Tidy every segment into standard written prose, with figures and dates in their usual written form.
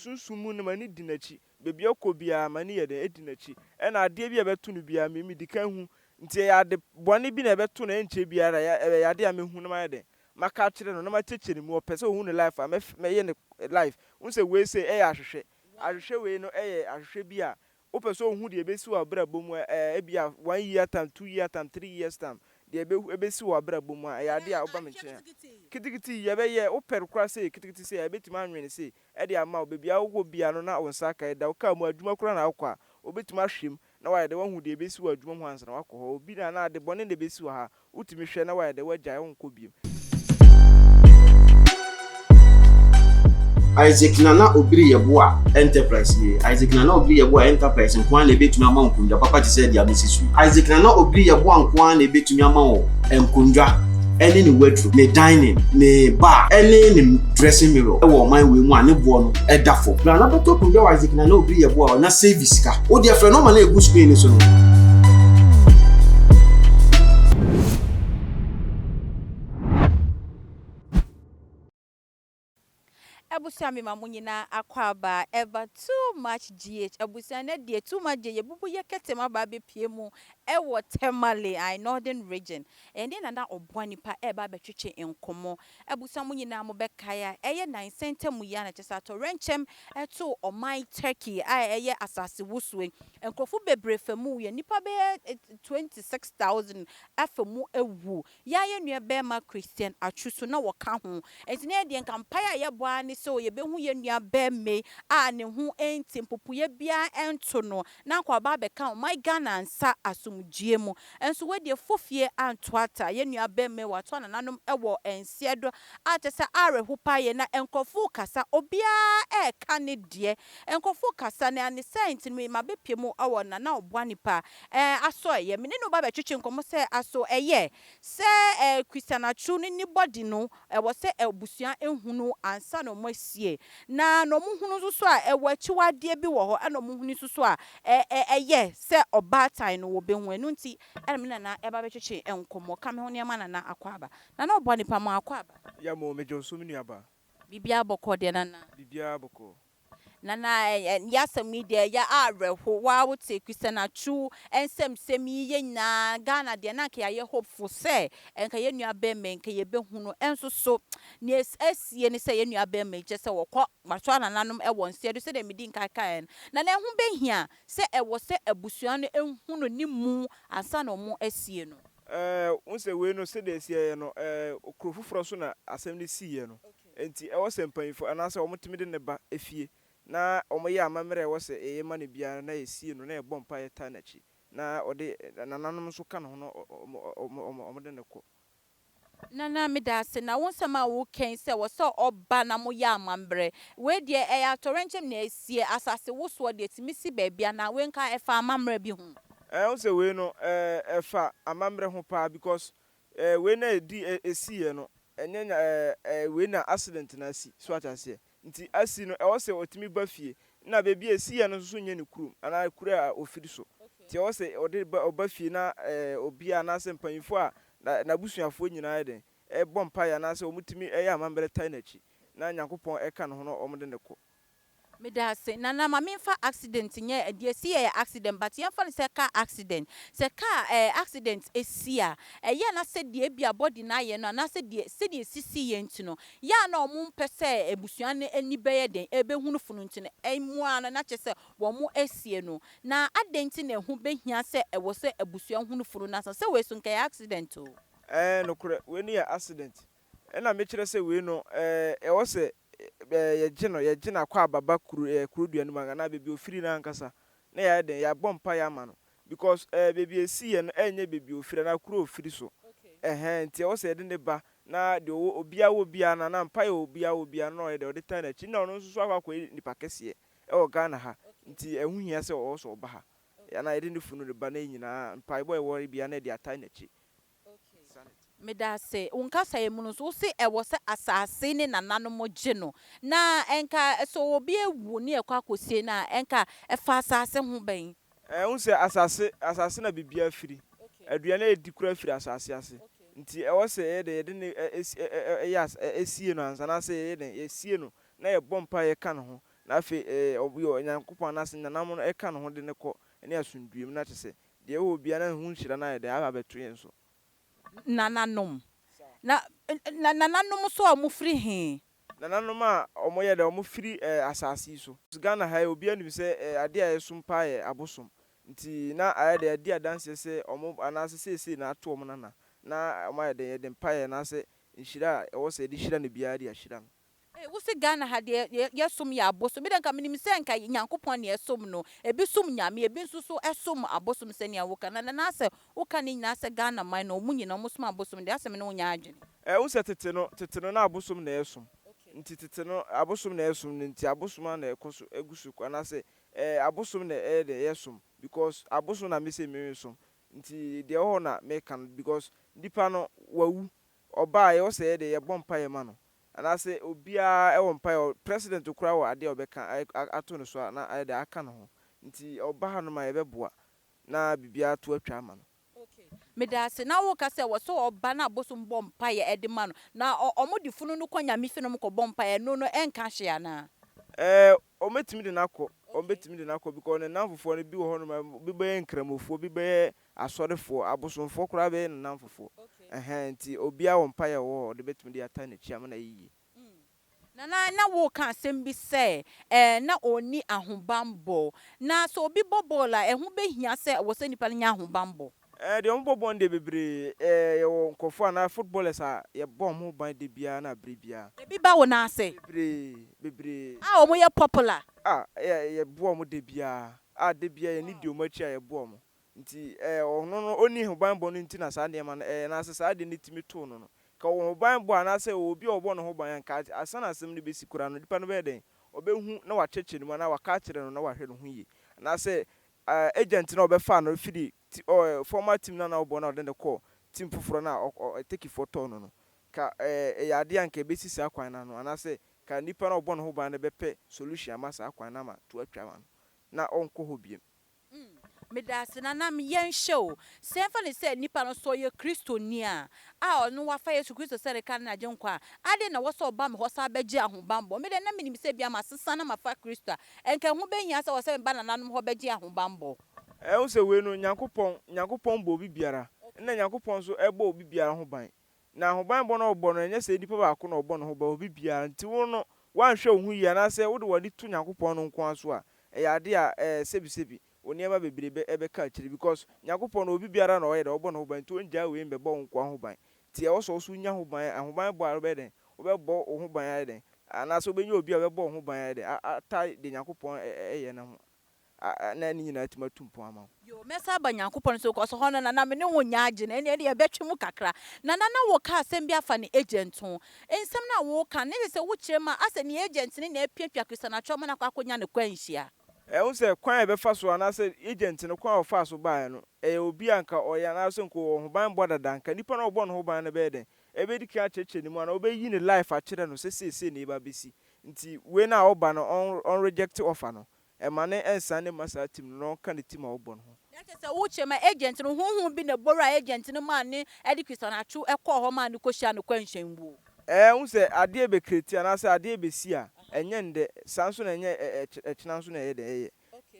Sunsum mu no m'ani di n'akyi. Baabi a ɔkɔ biara m'ani yɛ dɛn? Ɛdi n'akyi. Ɛna adeɛ bi a ɛbɛto no biara me medi kan hu. Nti ɛyɛ ade bɔne bi na ɛbɛto no ɛnkyɛ biara ɛyɛ adeɛ a mɛhu na mayɛ dɛn? Maka akyerɛ no na makyerɛkyerɛ ne mu. Ɔpɛ sɛ ɔhu ne life a mɛyɛ no life. Wohu sɛ wei sei ɛyɛ ahwehwɛ. Ahwehwɛ wei no ɛyɛ ahwehwɛ bi a wopɛ sɛ ohu deɛ ɛbɛsi wɔ w'abrabɔ mu a, ɛɛ ebia one year time, 2 year time, 3 years time, deɛ ɛbɛsi wɔ w'abrabɔ mu a, ɛyɛ adeɛ a woba me nkyɛn a, kitikiti yɛbɛyɛ. Wopɛ no koraa sei, kitikiti sei a, yɛbɛtumi anwene sei ɛde ama wo. Baabi a wokɔ biara no na wo nsa aka. Ɛda wo kaa mu, adwuma koraa na wokɔ a, wobɛtumi ahwɛ mu na wayɛ dɛ wahu deɛ ɛbɛsi wɔ adwuma mu ansa na wakɔ hɔ. Obi na ade bɔne na ɛbɛsi wɔ ha, wotumi hwɛ na wayɛ dɛ wagyae, wonkɔ biom. Isaac Nana Obiri Yeboah Enterprise nie. Isaac Nana Obiri Yeboah Enterprise nko ara na ebetumi ama wo nkonnwa papa te sɛ deɛ abɛsi so yi. Isaac Nana Obiri Yeboah nko ara na ebetumi ama wo nkonnwa ɛne ne wardrobe, ne dining, ne bar ɛne ne dressing mirror ɛwɔ ɔman wei mu a ne boɔ no ɛda fam. Na anabɛtɔ akonnwa wɔ Isaac Nana Obiri Yeboah na save sika. Wo deɛ, frɛ nɔɔma na egu screen no so no. Abusua, mi ma mo nyinaa akɔ aba ɛba Too Much GH. Abusua, ne deɛ Too Much GH yɛbubu yɛ kɛtɛm aba abɛpie mu ɛwɔ Tamale, I Northern Region. Ɛne Nana Ɔboa Nipa ɛba abɛtwetwe nkɔmmɔ. Abusua, mo nyinaa mo bɛkae a, ɛyɛ nansa ntam yi a na kyerɛ sɛ atɔwrɛnkyɛm ɛto ɔman Turkey a ɛyɛ asase wosoe. Nkurɔfo bebree fa mu yɛ nipa bɛyɛ 26,000 afa mu ewu. Yɛayɛ nua bɛrima Christian Atsu so na wɔka ho. Nti ne yɛ deɛ nka mpaeɛ a yɛbɔ ara ne sɛ yɛbɛhu yɛn nua bɛrima yi a ne ho nti mpopoeɛ biara nto no na nkɔ aba abɛka ɔman Ghana nsa asomdwie mu. Nso wɔdeɛ fofie anto ata, yɛn nua bɛrima yi wato anananom wɔ nseɛ do a kyerɛ sɛ awerɛho paa yɛ. Na nkurɔfoɔ kasa, obiara ɛreka ne deɛ. Nkurɔfoɔ kasa na ne sɛ nti no ma bɛpie mu wɔ Nana Ɔboa Nipa asɔ ɛyɛ me ne no ba bɛtwetwe nkɔmmɔ sɛ aso ɛyɛ sɛ Christian Atsu ne ne body no ɛwɔ sɛ abusua ehunu ansa na ɔmo asie, na ɔmo hunu nso so a, ɛwɔ akyiwadeɛ bi wɔ hɔ, ɛna ɔmo hunu nso so a, ɛ ɛ ɛyɛ sɛ ɔbaatan no wɔbɛhu. Ɛno nti ɛna me nana ɛba bɛtwetwe nkɔmmɔ ka me ho nneɛma. Nana, akɔ aba. Nana Ɔboa Nipa, mo akɔ aba. Ya mo, megye wo so, me nuaba. Biribiara bɔkɔ deɛ, Nana? Biribiara bɔkɔ. Nana, ɛ yɛ asɛm yi deɛ yɛ awerɛho. Waa, wote Christian Atsu nsɛmsɛm yi, yɛ nyinaa Ghana deɛ na nka yɛayɛ hopeful sɛ nka yɛn nua bɛrima nka yɛbɛhu no. Ɛnso so nea asie ne sɛ yɛn nua bɛrima yi kyɛ sɛ wɔkɔ wato anananom ɛwɔ nseɛ do sɛdeɛ medi nka kaeɛ no. Na na ɛho bɛhia sɛ ɛwɔ sɛ abusua no ehu no ne mu ansa na ɔmo asie no. Wo sɛ wei no, sɛdeɛ ɛsiɛ no, kuro foforɔ so na asɛm no siiɛ no, nti ɛwɔ sɛ mpanyinfoɔ anaasɛ wɔn de ne ba efie na wɔyɛ amammerɛ a ɛwɔ sɛ ɛyɛ ma no biara na yɛsie no na yɛbɔ mpa yɛta n'akyi na ɔde nananom nso ka ne ho na ɔmo de ne kɔ. Nana, meda ase. Na wo nsɛm a wokɛn sɛ wɔ sɛ ɔba na moyɛ amammerɛ, wei deɛ ɛyɛ atɔrɛnkyɛm na esie. Asase wosoɔ deɛ tumi si baabi ana wei nka ɛfa amammerɛ bi ho? Wo sɛ wei no ɛfa amammerɛ ho paa because wei na ɛdi esiiɛ no, ɛnyɛ nya ɛɛ ɛɛ wei na accident na asi so ate aseɛ. Nti asi no, ɛwɔ sɛ ɔtumi ba fie na baabi a esiiɛ no nso so nyɛ ne kurom anaa kuro a ofiri so, nti ɛwɔ sɛ ɔde ba, ɔba fie na obi a anaasɛ mpanyinfoɔ a na n'abusuafoɔ nyinaa yɛ den ɛbɔ mpaeɛ anaasɛ wɔn ɛyɛ amammerɛ tae n'akyi na Nyankopɔn ɛka ne ho na wɔn de ne kɔ. Meda ase, Nana. Ma memfa accident nyɛ deɛ si yɛ accident, but yɛmfa no sɛ car accident, sɛ car accident esi a, ɛyɛ na sɛ deɛ ebi a body no ayɛ no anaasɛ deɛ sɛdeɛ esisi yɛ nti no yɛ a na ɔmo mpɛ sɛ abusua no ani bɛyɛ den ebɛhunu funu, nti no ɛmu no na kyerɛ sɛ wɔn asie no. Na adan nti na ɛho bɛhia sɛ ɛwɔ sɛ abusua hunu funu na sɛ wei so nka yɛ accident o? Nokorɛ, wei no yɛ accident, ɛna mekyerɛ sɛ wei no ɛwɔ sɛ yɛgye no akɔ ababa kuro kuro dua no mu anaa baabi ofiri no ankasa na yɛayɛ den yɛabɔ mpa yɛ ama no because baabi esi yɛ no ɛnyɛ baabi ofiri anaa kuro ofiri so ɛhɛn. Nti ɛwɔ sɛ yɛde ne ba na deɛ ɔwɔ obiara wɔ biara na mpa yɛ obiara wɔ biara na ɔyɛ deɛ ɔde taa n'akyi na ɔno nso so akɔ akɔyɛ nipa kɛseɛ ɛwɔ Ghana ha, nti ɛho hia sɛ ɔwɔ sɛ ɔba ha anaa yɛde ne funu de ba na yɛ nyinaa mpaebɔ a ɛwɔ biara na yɛde atae n'akyi. Meda ase. Wo nkasa yi mu no nso, wo se ɛwɔ sɛ asase ne nananom gye no, na ɛnka sɛ obi ewu ne ɛkɔ akɔsie no a, ɛnka ɛfa asase ho bɛn? Ɛho sɛ asase na biribiara firi, aduane a yɛdi kura firi asase ase, nti ɛwɔ sɛ yɛyɛ de yɛde ne ɛyɛ esie no ansa anaasɛ yɛyɛ de yɛsie no na yɛbɔ mpa yɛka ne ho. Na afei ɛɛ ɔyɛ Nyankopɔn anaasɛ nananom no ɛka ne ho de no kɔ ne asomdwoeɛ mu na kyerɛ sɛ deɛ ɛwɔ hɔ biara na ne ho nhyira no ayɛ dɛn aba abɛto yɛn so. Nananom. Na na nananom nso a wɔfiri he? Nananom a wɔyɛ dɛn wɔfiri asase yi so. Ghana ha yi obiara nim sɛ adeɛ a yɛsom paa yɛ abosom nti na ayɛ dɛn adi adanseɛ sɛ wɔn anaasɛ seesei na ato wɔn nana na wɔayɛ dɛn yɛde mpaeɛ anaasɛ nhyira a ɛwɔ sɛ yɛde hyira no biara de ahyira no. Ei wo se Ghana ha deɛ yɛ som yɛ abosom, me deɛ nka menim sɛ nka Nyankopɔn na yɛsom no, ebi som Nyame ebi nso so som abosom sɛnea wo ka no, na na asɛ wo ka ne nyinaa sɛ Ghana man no ɔmo nyinaa ɔmo som abosom deɛ asɛ me ne wo nyɛ adwene. Ɛɛ wohu sɛ tete no tete no na abosom na yɛsom nti tete no abosom na yɛsom no nti abosom ara na ɛkɔ so ɛgu so kɔ anaasɛ ɛɛ abosom na ɛyɛ dɛ yɛsom because abosom na me sei meresom nti deɛ ɛwɔ hɔ na meka no because nipa no wawu ɔba a yɛwɔ sɛ yɛyɛ dɛ yɛbɔ mpaeɛ ma no Anaasɛ obiara wɔ mpaeɛ ɔ president koraa wɔ adeɛ a ɔbɛka ato ne so a na ayɛ dɛ aka ne ho nti ɔba hanom a yɛbɛboa na biribiara to atwa ama no. Ok medaase na woka sɛ wɔsɛ ɔba na abosom bɔ mpaeɛ de ma no na ɔmo de funu no kɔ nyame fie na ɔmo kɔ bɔ mpaeɛ ɛno no ɛnka hwee anaa? Ɛɛ ɔmo bɛtumi de no akɔ ɔmo bɛtumi de no akɔ because ne nnamfofoɔ no bi wɔ hɔnom a bi bɛyɛ nkramofoɔ bi bɛyɛ asɔrefoɔ abosomfoɔ koraa bɛyɛ ne nnamfofoɔ. Ɛhɛn, nti obiara wɔ mpaeɛ a ɔwɔ hɔ a ɔde bɛtumi de ata n'akyi ama no ayɛ yie. Nana, na woreka asɛm bi sɛ ɛɛ na ɔnni ahobanbɔ. Na sɛ obi bɔ bɔɔl a, ɛho bɛhia sɛ ɛwɔ sɛ nipa no nya ahobanbɔ? Ɛɛ deɛ wɔbɔ bɔɔl no deɛ bebree, ɛɛ yɛwɔ nkorɔfoɔ anaa footballers a yɛbɔ wɔn ho ban da biara na berɛ biara. Ebi ba wo nan ase? Bebree, bebree. A wɔyɛ popular? A yɛ yɛboa wɔn da biara, a da biara yɛn ani di wɔn akyi a yɛboa wɔn. Nti ɛɛ ɔno no ɔnni hobanbɔ no nti na saa nneɛma no ɛɛ anaasɛ saa adeɛ no tumi too no no. Nka ɔwɔ hobanbɔ anaasɛ ɔwɔ obi a ɔbɔ ne ho ban a, nka ansa na asɛm no bɛsi koraa no nipa no bɛyɛ dɛn? Ɔbɛhu na wakyerɛkyerɛ ne mu anaa waka akyerɛ no na wahwɛ ne ho yie. Anaasɛ ɛɛ agent no a ɔbɛfaa no firi ti ɔɔ former team no a na ɔbɔ no a ɔde no kɔɔ team foforɔ no a ɔ ɔ Turkeyfoɔ tɔɔ no no, nka ɛɛ ɛyɛ adeɛ a nka ɛbɛsi saa kwan no ano anaasɛ nka nipa no a ɔbɔ ne ho ban no bɛpɛ solution ama saa kwan no ama to atwa ama no na ɔnkɔ hɔ biom. Mm, medaase Nana, me yɛnhyɛ o. Sɛ yɛmfa no sɛ nipa no sɛ ɔyɛ Kristoni a, a ɔno wafa Yesu Kristo sɛ ne kra ne n'agyenkwa a, adɛn na ɛwɔ sɛ ɔba me hɔ san bɛgye ahobanbɔ? Me deɛ na menim sɛ ebia masesa na mafa Kristo a, ɛnka ɛho bɛhia sɛ ɛwɔ sɛ meba nananom hɔ bɛgye ahobanbɔ. Ɛɛ, wohu sɛ wei no, Nyankopɔn, Nyankopɔn bɔ obi biara, ɛna Nyankopɔn nso bɔ obi biara ho ban. Na ahobanbɔ no a ɔbɔ no, ɛnyɛ sɛ nipa baako na ɔbɔ ne ho ban, obi biara. Nti wo no, woanhwɛ wo ho yie anaasɛ wode w'ani to Nyankopɔn no nko ara so a, ɛyɛ adeɛ a ɛɛ sɛbisɛbi, wo nneɛma bebree bɛ ɛbɛka akyire because Nyankopɔn no obi biara na ɔyɛ dɛn, ɔbɔ ne ho ban, nti ɔngyaa wei mbɛbɔ wo nkoa ho ban. Nti ɛwɔ sɛ wo nso wonya ho ban, ahobanbɔ a wobɛyɛ dɛn, wobɛbɔ wo ho ban ayɛ dɛn, anaasɛ wobɛnya obi a ɔbɛbɔ wo ho ban ayɛ dɛn, a atae deɛ Nyankopɔn ɛ ɛyɛ no ho. a na ne nyinaa atumi atu mpɔn ama wo. Yoo, mɛsan aba Nyankopɔn so kɔs hɔ no Nana me ne wo nyɛ adwene, ɛnneɛ ɛdeɛ yɛbɛtwe mu kakra. Nana na woka asɛm bi afa ne agent ho. Nsɛm no a woka no, ne sɛ wokyerɛ mu a, asɛ ne agent no na apiapia Christian Atwɔma ma no akɔ akɔnya ne kwanhyia. Wohu sɛ kwan a yɛbɛfa so anaasɛ agent no kwan a ɔfaa so baeɛ no, ɛyɛ obi a anka ɔyɛ anaasɛ nka ɔwɔ hobanbɔ dada, anka nipa no a ɔbɔ ne ho ban no bɛyɛ dɛn? Ɛbɛdi kan akyerɛkyerɛ ne mu anaa ɔbɛyi ne life akyerɛ no sɛ seesei na ɛreba abɛsi. Nti wei no a ɔba no ɔn reject offer no, Ɛma no nsan ne mma saa team no na ɔnka ne team a ɔbɔ no ho. Na kyerɛ sɛ wo kyerɛ ma agent no honhom bi na ɛbɔwura agent no maa ne ɛde Christian Atsu ɛkɔɔ hɔ maa no kɔhyia no kwanhyɛn wuo. Ɛɛ wohu sɛ adeɛ bɛ create anaasɛ adeɛ bɛsi a ɛnyɛ ndɛ saa nso na ɛnyɛ ɛkyena nso na ɛyɛ dɛn ɛyɛ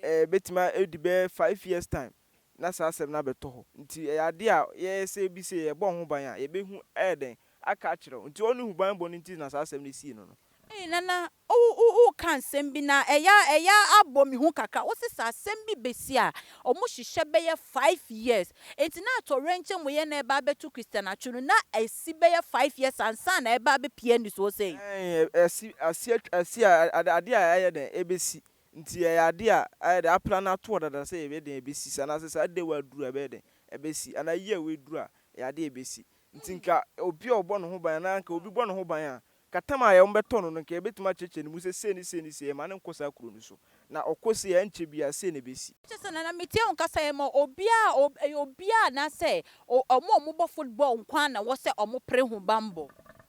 ɛɛ bɛtumi adi bɛyɛ five years time na saa asɛm no abɛtɔ hɔ nti ɛyɛ adeɛ a yɛyɛ sɛ bi sɛ yɛbɔ ho ban a yɛbɛhu ayɛ dɛn aka akyerɛ wo nti ɔne hu ban bɔ no nti na saa asɛm no sii no no. Ei Nana wo wo wo ka nsɛm bi na ɛyɛ ɛyɛ abɔ me hu kakra wo se sɛ asɛm bi bɛsi a ɔmo hyehyɛ bɛyɛ five years nti na atɔwrɛnkyɛm wei na ɛba abɛto Christian Atsu no na asi bɛyɛ five years ansa na ɛba abɛpie anisoɔ sei. Ɛɛ asi asi asi a adeɛ a ɛyɛ dɛn ɛbɛsi Nti ɛyɛ adeɛ a ayɛ dɛn aplan ato hɔ dada sɛ ɛbɛyɛ dɛn ɛbɛsi saa anaasɛ saa day wei aduru a ɛbɛyɛ dɛn ɛbɛsi anaa year wei duru a ɛyɛ adeɛ a ɛbɛsi. Nti nka obi a ɔbɔ ne ho ban anaa nka obi bɔ ne ho ban a, nka tam a wɔbɛtɔ no no nka yɛbɛtumi akyerɛkyerɛ ne mu sɛ sei ne sei ne sei ɛmma no nkɔ saa kuro no so na ɔkɔ sei a ɛnkyɛ biara sei na ɛbɛsi. Kyerɛ sɛ Nana metie wo nkasa yi ma obiara a ɛyɛ obiara anaasɛ wɔn a wɔbɔ football nko ara na ɛwɔ sɛ wɔpere ho banbɔ?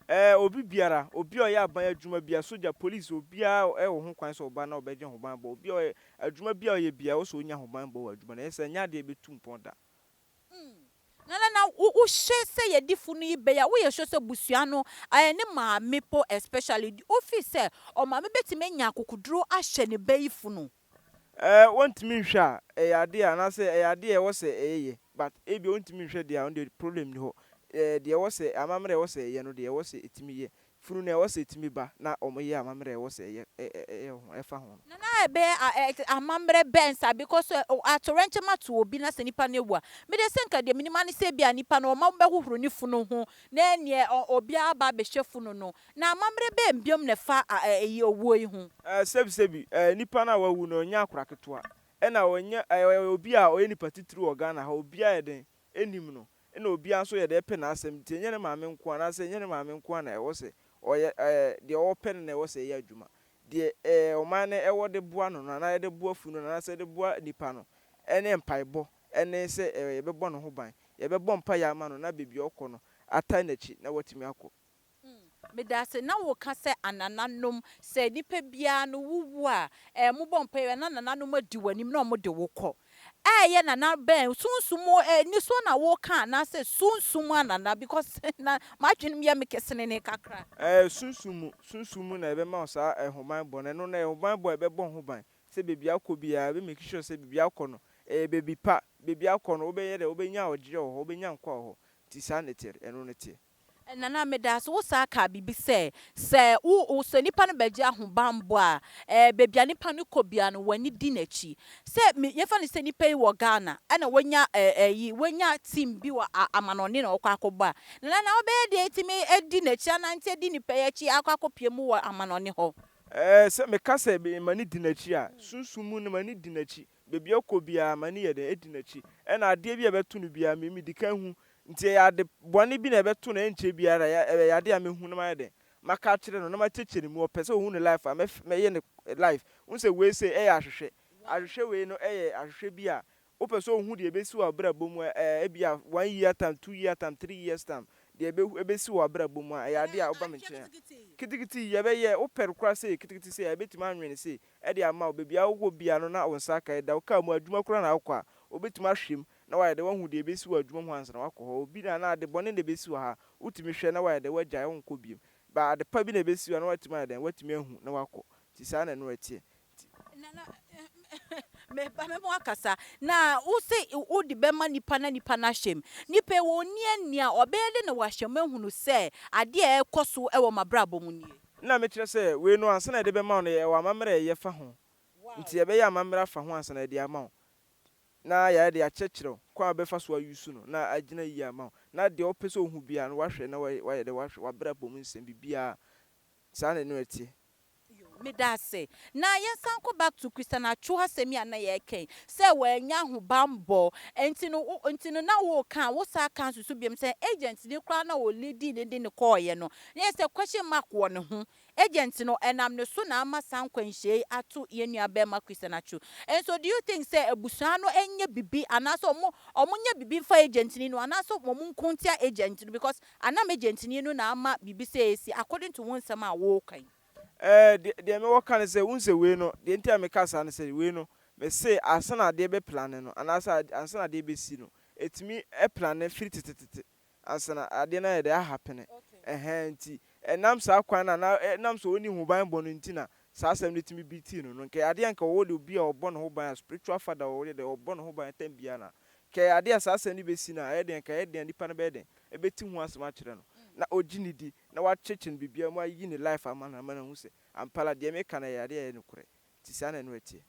Ɛɛ, obi biara, obi a ɔyɛ aban adwuma biara, sogya, polisi, obiara wɔ ho kwan sɛ ɔba na ɔbɛgye ahobanbɔ. Obi a ɔyɛ adwuma biara a ɔyɛ biara, ɛwɔ sɛ ɔnya ahobanbɔ wɔ adwuma no. Ɛnyɛ saa a, ɛnyɛ adeɛ a ɛbɛtu mpɔn da. Mm. Nana na wo wo hwɛ sɛ yɛde funu yi bɛyɛ a woyɛ sure sɛ busua no ɛɛ ne maame po especially wo feel sɛ ɔmaame bɛtumi anya akokoduro ahyɛ ne ba yi funu? Ɛɛ wɔntumi nhwɛ a, ɛyɛ adeɛ a anaasɛ ɛyɛ adeɛ a ɛwɔ sɛ ɛyɛ, but ebia wɔntumi nhwɛ deɛ a, ɔno deɛ problem nni hɔ. Ɛɛ deɛ ɛwɔ sɛ amammerɛ a ɛwɔ sɛ ɛyɛ no deɛ ɛwɔ sɛ ɛtumi yɛ. Funu no ɛwɔ sɛ ɛtumi ba na wɔyɛ amammerɛ a ɛwɔ sɛ ɛyɛ ɛyɛ ho ɛfa ho no. Nana ɛbɛyɛ a ɛ amammerɛ bɛn saa, because atoyerɛnkyɛm ato obi na sɛ nipa no awu a, me deɛ sɛ nka deɛ menim ara ne sɛ ebia nipa no wɔma bɛhohoro ne funu ho na ɛneɛ obiara aba abɛhyɛ funu no. Na amammerɛ bɛn biom na ɛfa a ɛ ɛyi owuo yi ho? Ɛɛ sɛbisɛbi ɛɛ nipa no a wawu no ɔnyɛ akora ketewa ɛna ɔnyɛ ɛɛ ɔyɛ obi a ɔyɛ nipa titiriw wɔ Ghana ha, obiara yɛ dɛn nim no ɛna obiara nso yɛ dɛn pɛ n'asɛm, nti ɛnyɛ ne maame nko ara anaasɛ ɛnyɛ ne maame nko ara na ɛwɔ sɛ ɔyɛ ɛɛ deɛ ɔpɛ no na ɛwɔ sɛ ɛyɛ adwuma. Deɛ ɛɛ ɔman no ɛwɔ de boa no no anaa ɛde boa funu no anaasɛ ɛde boa nipa no ɛne mpaebɔ ɛne sɛ ɛɛ yɛbɛbɔ ne ho ban, yɛbɛbɔ mpaeɛ ama no na baabi a ɔkɔ no atae n'akyi na watumi akɔ. Medase na wo ka sɛ anananom sɛ nipa biara no wo wu a ɛɛ mo bɔ mpaeɛ na nananom adi w'anim na ɔmo de wo kɔ ɛɛyɛ nana bɛn sunsum ɛɛ nisuo na wo ka anaasɛ sunsum anana, because na m'adwene mu yɛ me kesenene kakra. Ɛɛ sunsum mu, sunsum mu na ɛbɛma wo saa ɛhobanbɔ no. Ɛno no ɛyɛ hobanbɔ a ɛbɛbɔ wo ho ban sɛ baabi a wokɔ biara ɛbɛ make sure sɛ baabi a wokɔ no ɛyɛ baabi pa. Baabi a wokɔ no wobɛyɛ dɛ wobɛnya ɔgyeɛ wɔ hɔ, wobɛnya nkwa wɔ hɔ. Nti saa na ɛteɛ, ɛno no teɛ. Nana, meda ase. Wo saa kaa biribi sɛ sɛ wo sɛ nipa no bɛgye ahobanbɔ a, baabi a nipa no kɔ biara no w'ani di n'akyi. Sɛ me yɛmfa no sɛ nipa yi wɔ Ghana ɛna wanya ɛyi wanya team bi wɔ amanɔne na ɔkɔ akɔbɔ a, Nana, na wobɛyɛ deɛ etimi adi n'akyi anante adi nipa yi akyi akɔ akɔpie mu wɔ amanɔne hɔ? Ɛɛ sɛ meka sɛ m'ani di n'akyi a, sunsum mu no m'ani di n'akyi. Baabi a ɔkɔ biara m'ani yɛ dɛn? Edi n'akyi. Ɛna adeɛ bi a ɛbɛto no biara me medi kan hu. Nti ɛyɛ ade bɔne bi na ɛbɛto no ɛnkyɛ biara, ɛyɛ adeɛ a mɛhu na mayɛ dɛn? Maka akyerɛ no na makyerɛkyerɛ ne mu. Ɔpɛ sɛ ɔhu ne life a, mɛyɛ no life. Wohu sɛ wei sei ɛyɛ ahwehwɛ. Ahwehwɛ wei no ɛyɛ ahwehwɛ bi a wopɛ sɛ ohu deɛ ɛbɛsi wɔ abrabɔ mu a, ebia one year time, 2 year time, 3 years time, deɛ ɛbɛsi wɔ abrabɔ mu a, ɛyɛ adeɛ a woba me nkyɛn a, kitikiti yɛbɛyɛ. Wopɛ no koraa sei, kitikiti sei a, yɛbɛtumi anwene sei ɛde ama wo. Baabi a wokɔ biara no na wo nsa aka. Ɛda wo kaa mu, adwuma koraa na wokɔ a, wobɛtumi ahwɛ mu na wayɛ dɛ wahu deɛ ɛbɛsi wɔ adwuma mu ansa na wakɔ hɔ. Obi na na ade bɔne na ɛbɛsi wɔ ha, wotumi hwɛ na wayɛ dɛ wagyae, wonkɔ biom. Ba ade pa bi na ɛbɛsi hɔ na watumi ayɛ dɛn, watumi ahu na wakɔ. Nti saa na ɛno ɛteɛ. Nti Nana, meba mɛmo akasa na wo se wode bɛma nipa na nipa no ahyɛ mu. Nipa yi wɔ ni ani a ɔbɛyɛ de na wahyɛ mu ahunu sɛ adeɛ a ɛrekɔ so wɔ m'abrabɔ mu nie? Na mekyerɛ sɛ wei no, ansa na yɛde bɛma wo no, yɛwɔ amammerɛ a ɛyɛ fa ho. Nti yɛbɛyɛ amammerɛ afa ho ansa na yɛde ama wo na yɛayɛ de akyerɛkyerɛ wo kwan a wobɛfa so ayusu no na agyina yie ama wo, na deɛ wopɛ sɛ ohu biara no wahwɛ na wayɛ dɛ wahwɛ w'abrabɔ mu nsɛm biribiara. Saa na ɛno ɛteɛ. Meda ase. Na yɛnsan kɔ back to Christian Atsu asɛm yi a na yɛreka sɛ wɔanya ahobanbɔ nti no na wɔreka wo saa ka nso so biom sɛ agent ne koraa na ɔleadi ne de ne kɔɔeɛ no na yɛ sɛ question mark wɔ ne ho. Agent no ɛnam ne so na ama saa nkwanhyia yi ato yɛn nua bɛrima Christian Atsu. And so do you think sɛ abusua no nyɛ bibi anaasɛ ɔmo nyɛ bibi nfa agent ni no anaasɛ ɔmo nko ntia agent no, because anam agent ni no na ama bibi sɛ esi, according to wɔn nsɛm a wɔreka yi? Ɛɛ deɛ mewɔ ka ne sɛ, wohu sɛ wei no, deɛ nti a meka saa ne sɛ, wei no mese ansa na adeɛ bɛplane no anaasɛ ansa na adeɛ bɛsi no, ɛtumi ɛplane firi tetetete ansa na adeɛ no ayɛ dɛ ahapene. Ɛhɛn, nti ɛnam saa kwan no na ɛnam sɛ ɔnni ho ban bɔ no nti na saa asɛm no tumi bi tii no. Nka adeɛ nka ɔwɔ de obi a ɔbɔ ne ho ban a, spiritual father, ɔwɔ de ɔbɔ ne ho ban time biara na kɛ adeɛ a saa asɛm no bɛsi no a, ɛyɛ deɛ nka ɛyɛ deɛ nipa no bɛyɛ dɛn ɛbɛti ho asɛm akyerɛ no na ɔgye ne di na wakyerɛkyerɛ no biribiara mu ayi ne life ama no ama no ahu sɛ ampala deɛ meka no ɛyɛ adeɛ a ɛyɛ nokorɛ. Nti saa na ɛno ɛteɛ.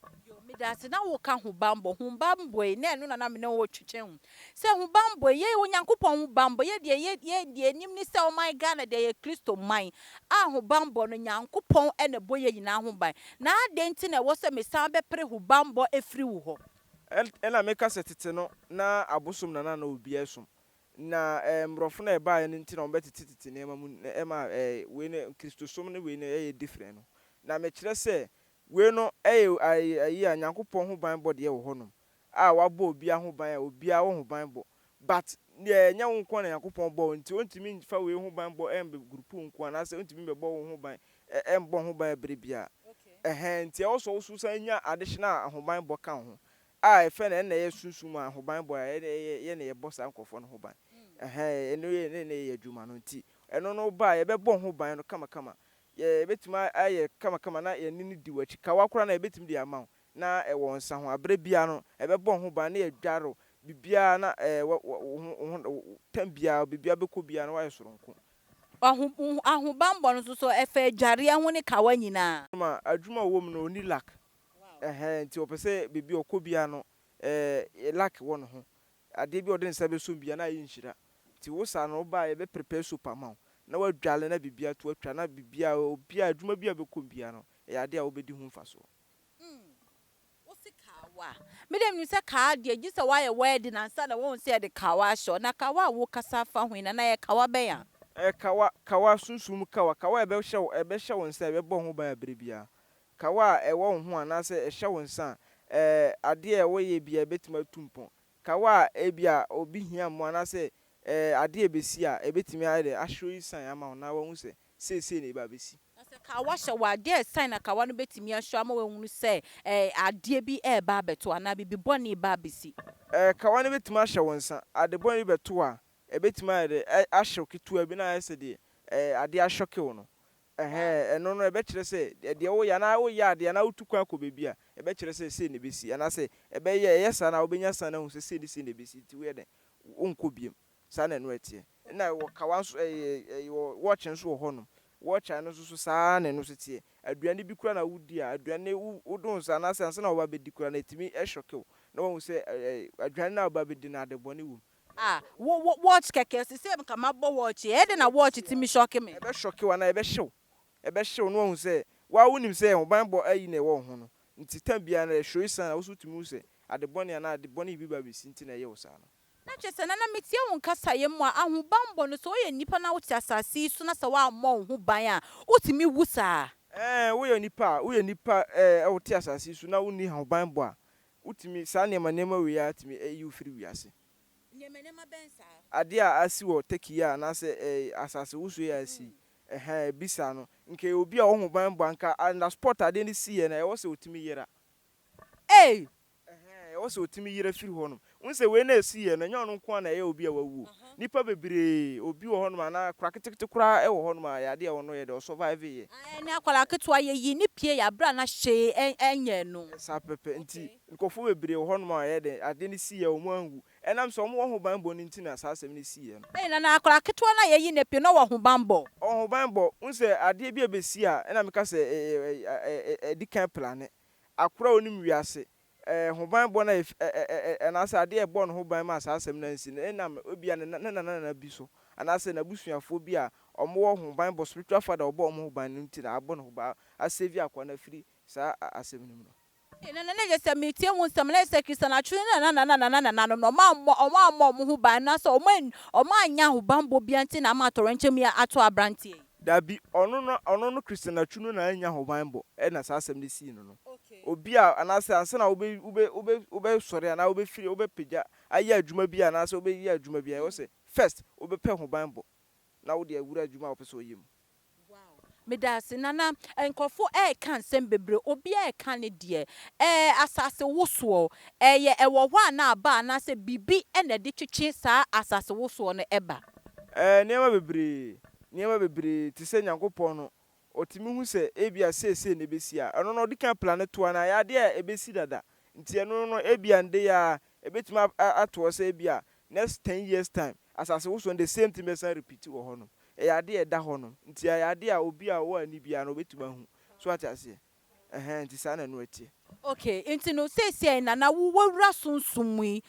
Meda ase. Na woka ho bambɔ, ho bambɔ yi na ɛno na na me ne wo twetwe ho sɛ ho bambɔ yi, yɛ Onyankopɔn ho bambɔ. Yɛ deɛ yɛ deɛ anim ne sɛ ɔman Ghana deɛ, yɛ Kristo man a ho bambɔ no Nyankopɔn ɛna ɛbɔ yɛ nyinaa ho ban. Na adɛn nti na ɛwɔ sɛ mesan bɛpere ho bambɔ efiri wo hɔ? Ɛna meka sɛ tete no na abosom na obiara som na mmorɔfo no a ɛbaeɛ no nti na wɔbɛtete tete nneɛma mu na ɛma wei no Kristosom no, wei no ɛyɛ different no. Na mekyerɛ sɛ wei no ɛyɛ ayi a Nyankopɔn ho ban bɔ deɛ wɔ hɔnom a wabɔ obiara ho ban a obiara wɔ ho ban bɔ, but deɛ ɛnyɛ wo nko na Nyankopɔn bɔ wo nti ontumi nfa wei ho ban bɔ ɛmbɛ group nko anaasɛ ontumi bɛbɔ wo ho ban, ɛmbɔ ho ban ɛbere biara. Ɛhɛn, nti ɛwɔ sɛ wo so san nya additional ahoban bɔ ka wo ho. A ɛfɛ na ɛna ɛyɛ sunsum ahobanbɔ a ɛna ɛyɛ yɛ na yɛbɔ saa nkorɔfoɔ no ho ban. Ɛhɛn, ɛno yɛ ne na ɛyɛ adwuma no nti ɛno no ba a yɛbɛbɔ ho ban no kamakama. Yɛ yɛbɛtumi ayɛ kamakama na yɛne no di w'akyi. Kawa koraa no a yɛbɛtumi de ama wo na ɛwɔ nsa ho. Aberɛ biara no ɛbɛbɔ ho ban na yɛadware wo biribiara na ɛɛ wɔ wɔ wo ho wo ho tɛm biara biribiara bɛkɔ biara no woayɛ soronko. Aho ahobanbɔ no nso so ɛfa adwareɛ ho ne kawa nyinaa. Ma adwuma a ɔwɔ mu no ɔnni luck. Ɛhɛn, nti ɔpɛ sɛ baabi a ɔkɔ biara no ɛɛ luck wɔ ne ho. Adeɛ bi a ɔde ne nsa bɛsɔ mu biara na ayɛ nhyira. Nti wo saa no woba a yɛbɛ prepare soap ama wo na woadwale na biribiara to atwa na biribiara obiara adwuma biara a wobɛkɔ mu biara no ɛyɛ adeɛ a wobɛdi ho mfasoɔ. Mm, wo se kawa. Me deɛ menim sɛ kaa deɛ gye sɛ woayɛ wedding ansa na woahu sɛ yɛde kawa ahyɛ wo. Na kawa a wokasa afa ho yi Nana ɛyɛ kawa bɛn a? Ɛyɛ kawa, kawa, sunsum mu kawa, kawa a ɛbɛhyɛ wo, ɛbɛhyɛ wo nsa, ɛbɛbɔ wo ho ban aberɛ biara. Kawa a ɛwɔ wo ho anaasɛ ɛhyɛ wo nsa a, ɛɛ, adeɛ a woyɛ biara ɛbɛtumi atu mpɔn. Kawa a ebia obi hia mmoa anaasɛ ɛɛ, adeɛ a ɛbɛsi a, ɛbɛtumi ayɛ dɛn, ahyew yi sign ama wo na wahu sɛ seesei na ɛreba abɛsi. Na sɛ kawa hyɛ wo a, deɛ sign na kawa no bɛtumi ahyew ama woahunu sɛ ɛɛ, adeɛ bi reba abɛto anaa biribi bɔne reba abɛsi? Ɛɛ, kawa no bɛtumi ahyɛ wo nsa. Ade bɔne bi bɛto wo a, ɛbɛtumi ayɛ dɛn, ahyew ketewa bi na ayɛ sɛ deɛ ɛɛ, adeɛ ahyɔke wo no. Ɛhɛɛ, ɛno no ɛbɛkyerɛ sɛ deɛ woyɛ anaa woyɛ adeɛ anaa wotu kwan kɔ baabi a, ɛbɛkyerɛ sɛ sei na ɛbɛsi anaasɛ ɛbɛyɛ, ɛyɛ saa no a wobɛnya sign ahu sɛ sei ne sei na ɛbɛsi nti woyɛ dɛn, wonkɔ biom. Saa na ɛno ɛteɛ. Ɛna wɔ kawa nso, ɛyɛ, ɛyɛ wɔ watch nso wɔ hɔnom. Watch a ɛno nso so saa ara na ɛno nso teɛ. Aduane bi koraa na wodi a, aduane wo, wode wo nsa anaasɛ ansa na woba abɛdi koraa no ɛtumi shock wo na woahu sɛ ɛɛ, aduane no a woba abɛdi no ade bɔne wɔ mu. Ah, wo wo watch kɛkɛ, sesei nka mabɔ watch yi, ɛyɛ dɛn na watch tumi shock me? Ɛbɛ shock wo anaa ɛbɛhye wo, ɛbɛhye wo na woahu sɛ, wo ara wonim sɛ ahobanbɔ ayi na ɛwɔ wo ho no, nti time biara no ɛhye wo san a wo nso wotumi hu sɛ ade bɔne anaa ade bɔne bi ba abɛsi nti na ɛyɛ wo saa no. Na kyerɛ sɛ, Nana metie wo nkasaeɛ mu a, ahobanbɔ no, sɛ woyɛ nipa na wote asase yi so na sɛ woammɔ wo ho ban a, wotumi wu saa? Ɛɛ, woyɛ nipa a, woyɛ nipa ɛɛ wote asase yi so na wonni ahobanbɔ a, Wotumi, saa nneɛma nneɛma wei ara tumi yi wo firi wiase. Nneɛma nneɛma bɛn saa? Adeɛ a asi wɔ Turkey yi a anaasɛ ɛɛ asase wosoɔ yi a asi yi, ɛhɛn, ebi saa no, nka ɛyɛ obi a ɔwɔ hobanbɔ a, nka on the spot adeɛ no siiɛ no, ɛwɔ sɛ ɔtumi yera. Ei! Ɛhɛn, ɛwɔ sɛ ɔtumi yera firi hɔnom. Wohu sɛ wei no a ɛsiiɛ no, ɛnyɛ ɔno nko ara na ɛyɛ obi a wawu o. Nnipa bebree, obi wɔ hɔnom anaa akwadaa ketekete koraa wɔ hɔnom a, ɛyɛ adeɛ a ɔno yɛ dɛ, ɔsurvive yɛ. Aane, akwadaa ketewa, yɛyii no pie yɛ aberɛ a na hwee nyɛɛ no. Saa pɛpɛ. Nti nkurɔfoɔ bebree wɔ hɔnom a ɛyɛ dɛn, adeɛ no siiɛ a wɔn anwu. Ɛnam sɛ wɔn wɔ hobanbɔ no nti na saa asɛm no siiɛ no. Ei, na na akwadaa ketewa no a yɛyii no pie no ɔwɔ hobanbɔ? Ɔwɔ hobanbɔ. Wohu sɛ adeɛ bi a ɛbɛsi a, ɛna meka sɛ ɛdi kan plane. Akwadaa a ɔnim wiase, Ahobammɔ no a ef ɛ ɛ ɛ anaasɛ adeɛ a ɛbɔɔ ne ho ban maa saa asɛm no ansi no, ɛnam ebia ne na ne nananana bi so, anaasɛ n'abusuafoɔ bi a wɔwɔ ahobammɔ, spiritual father a ɔbɔ wɔn ho ban no nti na abɔ ne ho ban, asave akoa no afiri saa a asɛm no mu no. Ei, nana, na ɛyɛ sɛ meretie wo nsɛm, na ɛyɛ sɛ Christian atwere ne nananana no, na wɔammɔ, wɔammɔ wɔn ho ban, anaasɛ wɔn an, wɔannya ahobammɔ biara nti na ama atɔwrɛnkyɛm yi ato aberanteɛ yi. Dabi, ɔno no, ɔno no Christian Atsu no na annya ahobanbɔ na saa asɛm no sii no no. Obi a, anaasɛ ansa na wobe, wobe, wobe, wobɛsɔre anaa wobɛfiri, wobɛpagya ayɛ adwuma bi anaasɛ wobɛyɛ adwuma bi a, ɛwɔ sɛ first wobɛpɛ ahobanbɔ na wode awura adwuma a wopɛ sɛ woyɛ mu. Wow medase nana nkurɔfo ɛɛka nsɛm bebree obiaa ɛka ne deɛ ɛɛ asase wosoɔ ɛyɛ ɛwɔ hɔ a na aba anaasɛ biribi na ɛde twetwe saa asase wosoɔ no ɛba. Ɛɛ nneɛma bebree nneɛma bebree te sɛ Nyankopɔn no ɔtumi hu sɛ ebia seesei na ɛbɛsi a, ɛno no ɔde kan plane to anaa ɛyɛ adeɛ a ɛbɛsi dada nti ɛno no ebia ndɛ yi ara ɛbɛtumi ato hɔ sɛ ebia next ten years time asase wosoɔ no the same thing bɛsan repeat wɔ hɔ nom. Ɛyɛ adeɛ a ɛda hɔ nom nti ɛyɛ adeɛ a obi a ɔwɔ ani biara no ɔbɛtumi ahu. So wate aseɛ? Ɛhɛn nti saa na ɛno ɛteɛ. Okay, nti no seesei Nana wo wawura sunsum mu yi,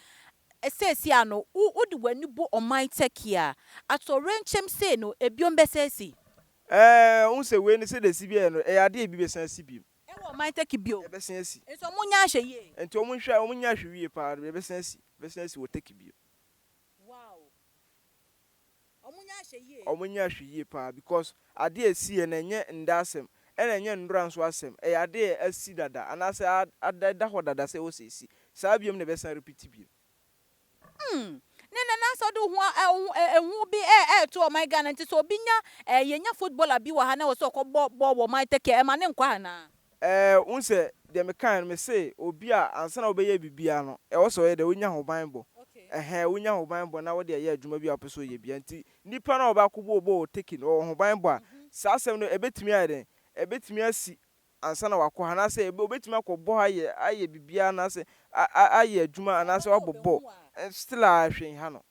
seesei a no wo wode w'ani bɔ ɔman Turkey a, atoɔwrɛnkyɛm sei no ebiom bɛsan asi? Ɛɛ, wohu sɛ wei no sɛdeɛ ɛsi biara no, ɛyɛ adeɛ a ebi bɛsan asi bio. Ɛwɔ ɔman Turkey bio? Ɛbɛsan asi. Nti ɔmo nyɛ ahwɛ yie? Nti ɔmo nhwɛ, ɔmo nyɛ ahwɛ yie paa, ɛbɛsan asi, ɛbɛsan asi wɔ Turkey bio. Wow. Ɔmo nyɛ ahwɛ yie. Ɔmo nyɛ ahwɛ yie paa because adeɛ a ɛsiiɛ no ɛnyɛ ndɛ asɛm ɛna ɛnyɛ nnora nso asɛm, ɛyɛ adeɛ a asi dada anaasɛ ada ɛda hɔ dada sɛ ɛwɔ sɛ ɛsi. Saa biom na ɛbɛsan repeat biom. Hmm ne nɛ na sɛ ɔde wo ho ɛ wo ho ɛ ehu bi ɛ ɛɛto ɔman Ghana nti sɛ obi nya ɛ yɛnya footballer bi wɔ ha na ɛwɔ sɛ ɔkɔ bɔ bɔɔl wɔ ɔman Turkey a ɛma ne nkɔ anaa? Ɛɛ, wohu sɛ deɛ mekaeɛ no, mese obi a ansa na wobɛyɛ biribiara no, ɛwɔ sɛ ɔyɛ dɛ, wonya ahobanbɔ. Ɛhɛn, wonya ahobanbɔ na wode ayɛ adwuma bi a wopɛ sɛ woyɛ biara. Nti nipa no a ɔbɛakɔbɔ wo bɔ wɔ taking, ɔwɔ ahobanbɔ a, saa asɛm no ɛbɛtumi ayɛ dɛn? Ɛbɛtumi asi ansa na wakɔ ha, anaasɛ obɛtumi akɔbɔ ha ayɛ ayɛ biribiara anaasɛ ayɛ adwuma anaasɛ wabɔ bɔɔl, still a hwee nha no.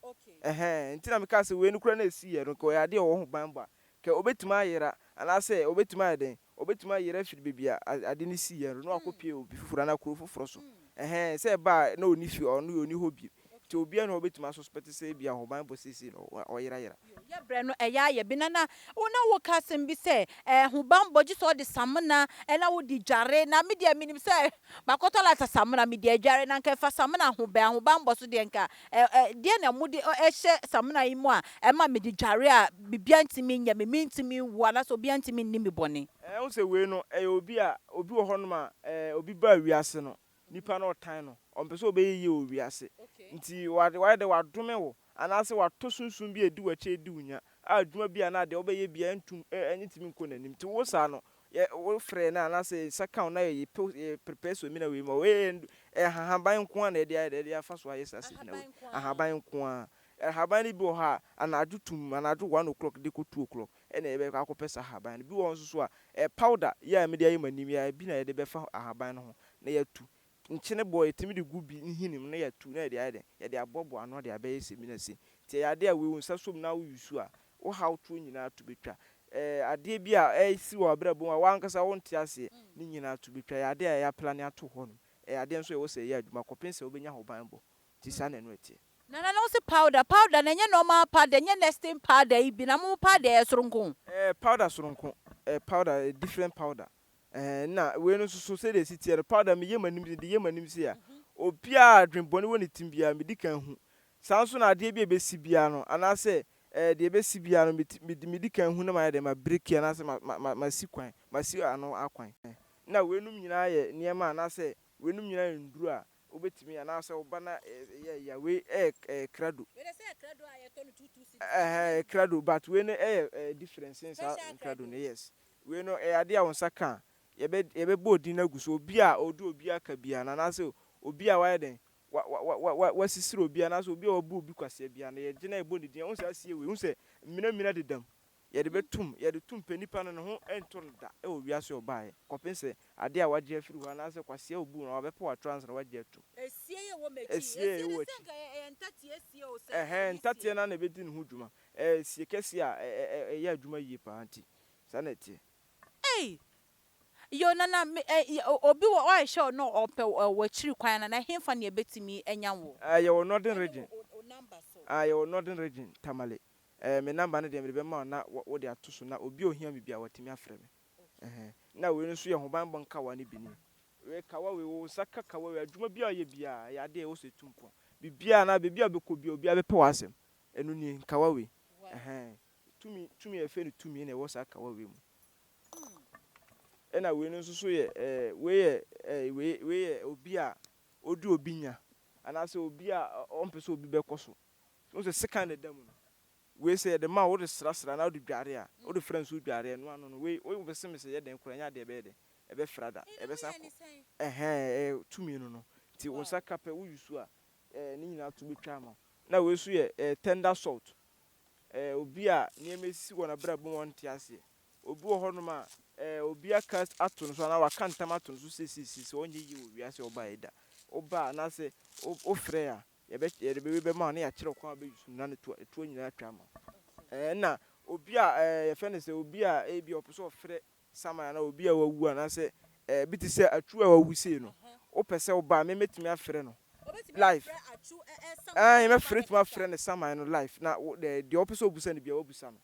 Ɛhɛn, nti na mekaa sɛ wei no koraa na ɛsiiɛ no, nka ɔyɛ adeɛ a ɔwɔ ahobanbɔ a, nka ɔbɛtumi ayera anaasɛ ɔbɛtumi ayɛ dɛn? Obetumi ayera afiri baabi a ade no siiɛ no na wakɔpue obi foforɔ anaa kuro foforɔ so. Ɛhɛn, sɛ ɛba a na ɔnni fie, ɔno deɛ ɔnni hɔ bio. Nti obiara nni hɔ a ɔbɛtumi asuspɛte sɛ ebia ahobanbɔ seesei no ɔyerayera. Yɛ berɛ no ɛyɛ ayɛ bi na na wo na wo ka asɛm bi sɛ ɛɛ ahobanbɔ gye sɛ ɔde samena ɛna wo de dware na me deɛ menim sɛ makɔtɔ lata samena me de adware na nka ɛfa samena ho bɛn ahobanbɔ so deɛ nka Ɛ ɛ deɛn na mode hyɛ samina yi mu a ɛma mede dware a biribiara ntumi nyɛ me, mentumi nwu anaasɛ obiara ntumi nni me bɔne? Ɛ wohu sɛ wei no, ɛyɛ obi a, obi wɔ hɔnom a, ɛ obi baa wiase no, nipa no ɔtan no, ɔmpɛ sɛ ɔbɛyɛ yie wɔ wiase, nti wa wayɛ dɛ wadome wo, anaasɛ watɔ sunsum bi a ɛdi w'akyi a ɛdi wo nya, a adwuma bi anaa deɛ wobɛyɛ biara ntum ɛ ɛntumi nkɔ n'anim, nti wo saa no, Yɛ wo frɛ no anaasɛ yɛ nsa ka wo na yɛ pɛ yɛ prepare samina wei ma wo. Wei yɛ ɛyɛ ahaban nko ara na yɛde ayɛ dɛ yɛde afa so ayɛ saa samina wei. Ahaban nko ara. Ahaban no bi wɔ hɔ a anadwo tumm anadwo one o'clock de kɔ 2 o'clock ɛna yɛbɛkɔ akɔpɛ saa ahaban no. Bi wɔ hɔ nso so a ɛyɛ powder yi a mede ayɛ m'anim yi ara bi na yɛde bɛfa ahaban no ho na yɛatu. Nkyene bɔ yɛtumi de gu bi nhini mu na yɛatu na yɛde ayɛ dɛn? Yɛde aboaboa ano de abɛyɛ samina sei. Nti ɛyɛ adeɛ a wei wo nsa som na wo use a, wo haw toɔ nyinaa to bɛtwa. Ɛɛ adeɛ bi a ɛresi wɔ w'abrabɔ mu a w'ankasa wonte aseɛ, ne nyinaa to bɛtwa. Ɛyɛ adeɛ a yɛaplane ato hɔ nom. Ɛyɛ adeɛ nso a ɛwɔ sɛ ɛyɛ adwuma kɔpem sɛ wobɛnya ahobanbɔ. Nti saa na ɛno ɛteɛ. Nana na wose powder powder no ɛnyɛ normal powder ɛnyɛ nesting powder yi bi na mo powder yɛ soronko. Ɛyɛ powder soronko, ɛyɛ powder, ɛyɛ different powder. Ɛɛ na wei no nso so sɛdeɛ ɛsi teɛ no powder meyɛ m'anim mede yɛ m'anim sei a, obiara a adwene bɔne wɔ ne tirim biara medi kan hu. Saa nso na adeɛ bi a ɛbɛsi biara no anaasɛ ɛɛ deɛ ɛbɛsi biara no medi medi kan hu na mayɛ dɛn mabreaki anaasɛ ma ma ma masi kwan masi ano akwan. Na weinom nyinaa yɛ nneɛma anaasɛ weinom nyinaa yɛ nnuro a wobɛtumi anaasɛ wo ba na ɛyɛ ya wei ɛyɛ ɛyɛ krado. Wei deɛ sɛ yɛ krado a yɛtɔ no 2 2 cedis. Ɛhɛn ɛyɛ krado but wei no ɛyɛ ɛyɛ different sen saa Special nkrado krado. no yes. Wei no ɛyɛ adeɛ a wo nsa ka a yɛbɛ yɛbɛbɔ odin no agu so obi a ɔde obi aka biara no anaasɛ obi a wayɛ dɛn wa wa wa wa wasisiri obi anaasɛ obi a wabu obi kwasea biara no yɛgye na yɛbɔ ne din a wohu sɛ asie wei wohu sɛ mmina mmina deda mu yɛde bɛtum yɛde tum pɛ nipa no ne ho ɛntɔ no da ɛwɔ wiase a ɔbaeɛ kɔpem sɛ adeɛ a wagye afiri hɔ anaasɛ kwasea a ɔbuu no wabɛpɛ watorɔ ansa na wagye atum. Esie yɛ wɔ m'akyi. Esie yɛ Esie wɔ no sɛ akyi. nka ɛyɛ ntateɛ sie o sɛ Ɛhɛn ɛyi sie. ntateɛ no ara na ɛbɛdi ne ho dwuma. Ɛyɛ sie kɛseɛ a ɛyɛ adwuma yie paa nti saa na ɛteɛ. Ei! Yo nana me ɛ obi wɔ ɔyɛ sure na ɔpɛ w'akyiri kwan nana ɛhenfa na yɛbɛtumi anya wo? Yɛwɔ Northern Ɛne Region. wo number so. Ah yɛwɔ Northern Region, Tamale. Eh, me number no deɛ mede bɛma wo na wode ato so na obi a ohia me biara watumi afrɛ me. Ɛhɛn. Na wei no nso yɛ ahobanbɔ nkawa no bi nie. Wei kawa wei, wo nsa ka kawa wei, adwuma biara a woyɛ biara, ɛyɛ adeɛ a ɛwɔ sɛ ɛtu mpɔn. Biribiara anaa baabi a wobɛkɔ biara obiara bɛpɛ w'asɛm. Ɛno nie, nkawa wei. Ɛhɛn. Tumi, tumi a yɛfrɛ no tumi na ɛwɔ saa kawa wei mu. Ɛna wei no nso so yɛ ɛɛ wei yɛ ɛɛ wei wei yɛ obi a odi obi nya anaasɛ obi a ɔmpɛ sɛ obi bɛkɔ so. Wohu sɛ sekan na ɛda mu no. Wei sɛ yɛde ma wo wode srasra anaa wode dware a, wode fra nsuo dware a, ɛno ano no wei womese yɛ dɛn koraa ɛnyɛ adeɛ ɛbɛyɛ dɛn ɛbɛfra da ɛbɛsan akɔ. Ɛhɛn ɛyɛ tumi no no. Nti wo nsa ka pɛ wo use a ɛɛ ne nyinaa to bɛtwa ama wo. Na wei nso yɛ ɛɛ tender salt. Ɛɛ obi a nneɛma esisi wɔ n'abrabɔ mu a ɔnte aseɛ. Obi wɔ hɔnom a ɛɛ obi aka ato no so anaa waka ntam ato no so seiseiseisei sɛ ɔnyɛ yie wɔ wiase a ɔbaeɛ da. Woba a anaasɛ wofrɛ a yɛbɛ yɛde wei bɛma wo na yɛakyerɛ wo kwan a wobɛ use no na ne toɔ ɛtoɔ nyinaa atwa ama wo. Ɛɛ ɛna obi a ɛɛ yɛfrɛ no sɛ obi a ebi a ɔpɛ sɛ ɔfrɛ saman anaa obi a wawu anaasɛ ɛɛ bi te sɛ atwu a wawu sei no, wopɛ sɛ woba a me mɛtumi afrɛ no live. Ɛɛ mɛfrɛ mɛtumi afrɛ no saman no live na wo deɛ wopɛ sɛ wobusa no biara woabusa no.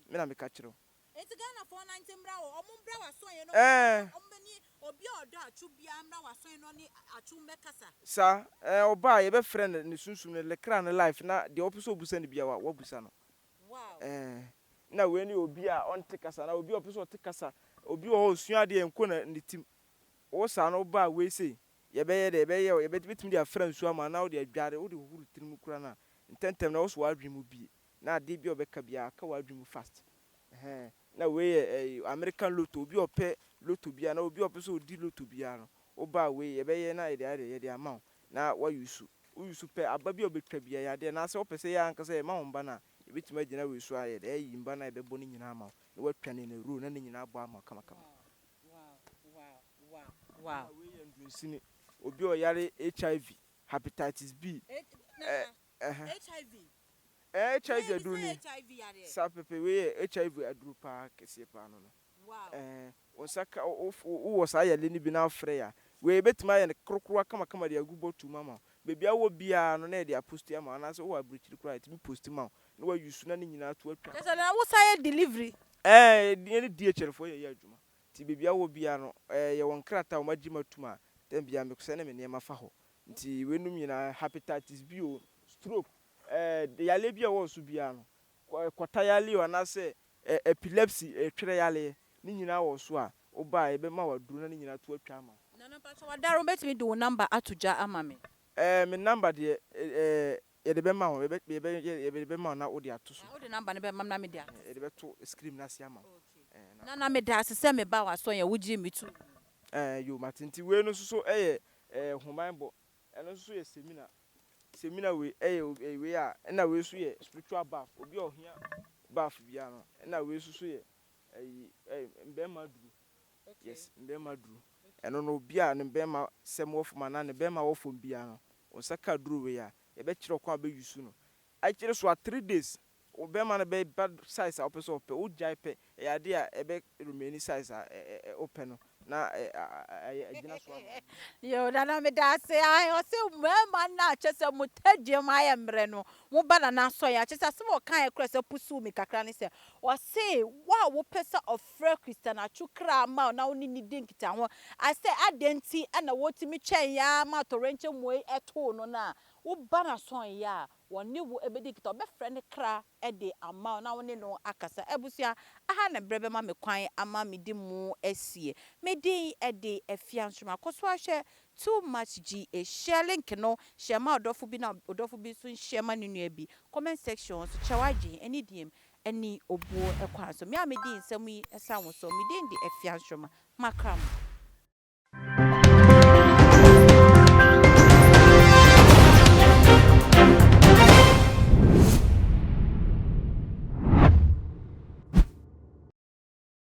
Me na meka kyerɛ wo. Enti Ghanafoɔ nante mmra hɔ, ɔmo mbra w'asɔeɛ no, Ɛɛ. ɔmo bɛne obi a ɔdɔ atwo biara mmra w'asɔeɛ no ɔne atwo mmɛkasa. Saa, ɛɛ ɔba a yɛbɛfrɛ no ne sunsum no, ne kra no live na deɛ wopɛ sɛ wobusa no biara woabusa no. Ɛɛ. Na wei ne obi a ɔnte kasa anaa obi a ɔpɛ sɛ ɔte kasa, obi wɔ hɔ a ɔsua adeɛ a ɛnkɔ ne tirim. Wo saa no woba a wei sei yɛbɛyɛ dɛ yɛbɛyɛ wo yɛbɛtumi de afra nsuo ama wo anaa wode adware wode hohoro tirim koraa no a ntɛmntɛm na wo so w'adwene mu bue na adeɛ bi a ɔbɛka biara aka w'adwene mu fast. Ɛhɛn. Na wei yɛ ɛyi American lotto obi a ɔpɛ Lotto biara anaa obi a ɔpɛ sɛ ɔdi lotto biara no, woba a wei yɛbɛyɛ na yɛde ayɛ dɛ, yɛde ama wo na woa use. Wo use pɛ, aba bi a wobɛtwa biara ɛyɛ adeɛ, anaasɛ wopɛ sɛ yɛn ankasa yɛma wo mba no a, yɛbɛtumi agyina wei so ayɛ dɛ, ayi mba no a yɛbɛbɔ no nyinaa ama wo na woatwa no in a row na ne nyinaa abɔ ama wo kamakama. Wow. Ɛna wei yɛ ndunsini, obi a ɔyare HIV, Hepatitis B, ɛ, ɛhɛ. HIV. Ɛɛ HIV aduro ni. Saa pɛpɛ wei yɛ HIV aduro paa kɛseɛ paa no no. Ɛɛ wo nsa ka wo wo wɔ saa yareɛ no bi na wofrɛ yɛ a, wei yɛbɛtumi ayɛ no korokorowa kamakama de agu bottle mu ama wo. Baabi a wowɔ biara no na yɛde aposti ama wo anaasɛ wowɔ aburokyiri koraa a yɛtumi posti ma wo na wa use na ne nyinaa to atwa. Kyerɛ sɛ na wo san yɛ delivery? Ɛɛ yɛne DHL foɔ yɛ yɛ adwuma nti baabi a wowɔ biara no ɛɛ yɛwɔ nkrataa a wɔagye mu atum a tɛm biara mekɔsɛne me nneɛma fa hɔ. Nti weinom nyinaa hepatitis B o, stroke, ɛɛ yareɛ bi a ɛwɔ wo so biara no, kwata yareɛ o anaasɛ epilepsy, twerɛ yareɛ, ne nyinaa wɔ wo so a, woba a yɛbɛma wo aduro na ne nyinaa to atwa ama wo. Nana mpakyɛ wadaro wobɛtumi de wo number ato dwa ama me. Ɛɛ me number deɛ ɛɛ yɛde bɛma wo, yɛbɛ yɛbɛ yɛde bɛma wo na wode ato so. Ah wode number no bɛma me na mede ato so. Yɛde bɛto screen no ase ama wo. Okay. Nana medaase sɛ mebaa w'asɔnyɛ wogyee me too mu. Ɛɛ yoo mate nti wei no nso so yɛ ɛɛ hobanbɔ ɛno nso so yɛ semina semina wei ɛyɛ wei a ɛna wei nso yɛ spiritual bath obi a ɔhia bath biara no ɛna wei nso so yɛ ɛyi ɛɛ mbɛɛma aduro yes mbɛɛma aduro ɛno no obi a ne bɛɛma sɛm wɔ fam anaa ne bɛɛma wɔ fam biara no wo nsa ka aduro wei a yɛbɛkyerɛ wo kwan a wobɛ use no Akyere so a 3 days wo bɛma no bɛba size a wopɛ sɛ ɔpɛ, wo gyae pɛ ɛyɛ adeɛ a ɛbɛ remain size a wopɛ no na ayɛ agyina so ama wo. Yoo Nana medaase ae ɔse mmarima no a kyɛsɛ mo tadua mu ayɛ mmerɛ no mo ba Nana asɔre a kyɛsɛ asɛm a ɔkaeɛ koraa sɛ pusuw me kakra ne sɛ ɔse wo a wopɛ sɛ ɔfrɛ Christian Atsu kra ma wo na wo ne no di nkitaho a sɛ adɛn nti na wotumi twɛn yɛ ara ma atɔwrɛnkyɛmmuo yi too no no a wo ba no asɔre a Wɔne wo bɛdi nkitaho. Ɔbɛfrɛ ne kra de ama wo na wo ne no akasa. Abusua, aha na berɛ bɛma me kwan ama mede mu asie. Me din de Afia Nsoroma. Kɔ so ara hwɛ Too Much GH. Share link no, share ma ɔdɔfo bi na ɔdɔfo bi nso nshare ma ne nua bi. Comment section hɔ nso, kyerɛ w'adwene ne DM ne obuo kwan so. Me a medii nsɛm yi san wo so. Me din de Afia Nsoroma. Makra mo.